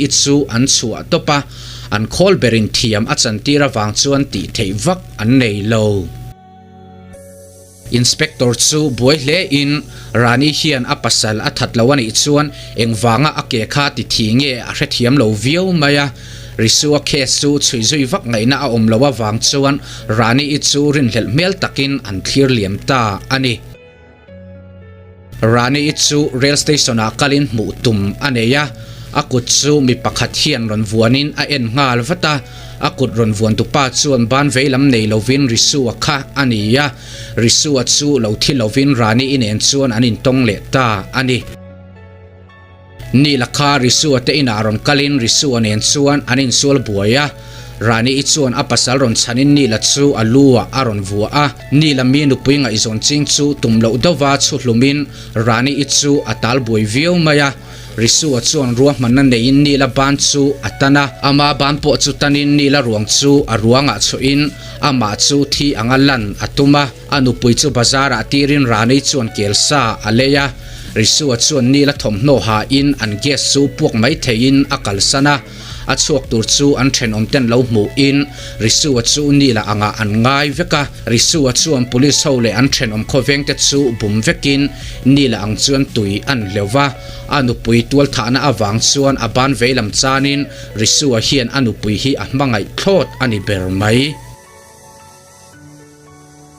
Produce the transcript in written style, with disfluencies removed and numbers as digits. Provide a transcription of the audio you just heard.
I chu an chhuah tawp a, an khawl berin thiam a chantir avang chuan tih theih vak an nei lo. Inspector chu buai hle in Rani hian a pasal a that lo a nih chuan engvanga a ke kha ti thi nge a hrethiam lo viau mai a. Risua case chu chhui zui vak ngaihna a awm lo avang chuan Rani i chu rinhlelh hmel takin an thlir liam ta a ni. Rani i chu rail station ah kalin hmuh tum a nei a, a kut chu mi pakhat hian rawn vuanin a en nghal vat a, a kut rawn vuan tupa chuan ban veilam nei lovin Risua kha a ni a, Risua chu lo thi lovin Rani i nen chuan an intawng leh ta a ni. Ni lakha Risua te inah rawn kalin Risua nen chuan an insual buai a. Rani-i chuan a pasal rawn chhanin Nila chu a lu ah a rawn vua a. Nila mi nupui ngaihzawn ching chu tum loh deuha chhu hlumin Rani-i chu a tal buai viau mai a. Risua chuan ruahmanna neiin Nila ban chu a tan a. Ama ban pawh chu tanin Nila ruang chu a ruangah chhuahin amah chu thi anga lan a tum a. A nupui chu bazar-ah tirin Rani chuan kel sa a lei a. Risua chuan Nila thawmhnaw hain an gas chu puak mai theiin a kalsan a, a chhuak tur chu an thenawmten lo hmuhin Risua chu Nila angah an ngai vek a. Risua chuan police ho leh an thenawm khawvengte chu bum vekin Nila ang chuan tui an hleuh va, a nupui tualthahna avang chuan a ban veilam chanin Risua hian a nupui hi a hmangaih thlawt a ni ber mai.